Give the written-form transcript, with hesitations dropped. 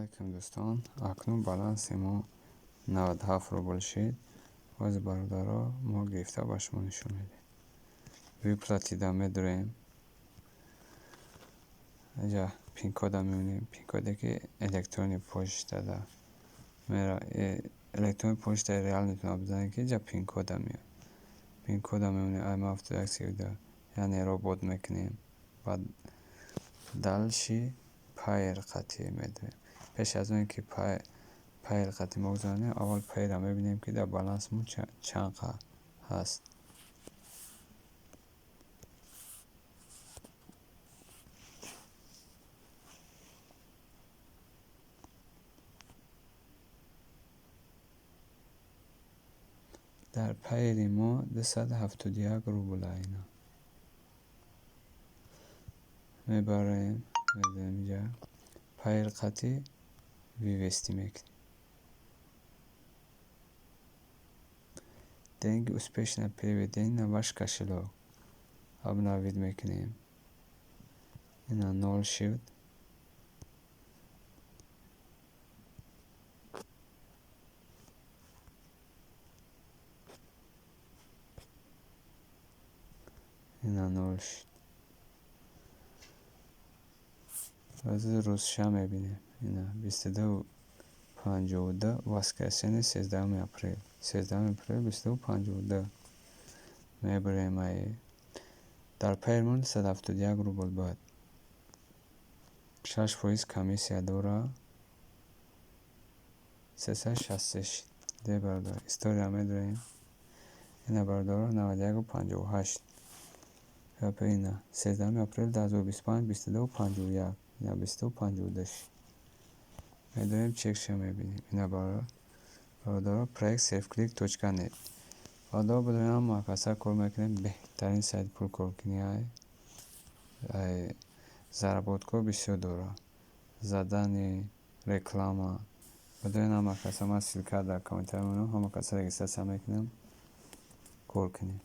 Алайкум, дӯстон. Акнун баланси мо 97 рубл шид. Боз, бародаро, мо гирифта ба шумо нишон медиҳем. Выплаты-да медурем, инҷа пин-кода мебинем, пин-коде ки электронный почтада мера, электронный почтаи реальныйтона бизанед, ки инҷа пин-кода меояд. Пин-кода мебинем, ай ма 7132, яъне робот мекунем. Баъд дальше Payeer қатъӣ медурем. Пеш аз он ки Payeer қатъӣ мо гузаронем, аввал Payeer-ро мебинем, ки дар балансмон чанд ҳаст. Дар Payeer-и мо 271 рубл. Ина мебарем, медорем инҷа, Payeer қатъӣ вывести мекунем. Деньги успешно переведены на ваш кошелёк. Обновить мекунем. Ина нол шуд. Ина нол шуд. Баъди рӯзша мебинем. Ина 22:52, воскресенье, 13 апрел. 13 апрел, 22:52. Мебарем, ай дар Payeer-мон 171 рубл. Баъд 6% комиссия дора, 363 шид. Де, бародар, история медорем. Ина, бародаро, 91,58. Ина 13 апрели 2025, 22:51. Ина 22:52 шид. Медорем, чекша мебинем. Ина, бародаро, проект safeclick.net. Бародаро, бидонем, ҳама каса кор мекунем, беҳтарин сайти пулкоркунӣ. Ай заработкҳо бисёр дорад, задани реклама. Бидонем, ҳама каса, ман ссылка дар комментария мемонам, ҳама каса регистрация мекунем, кор кунем.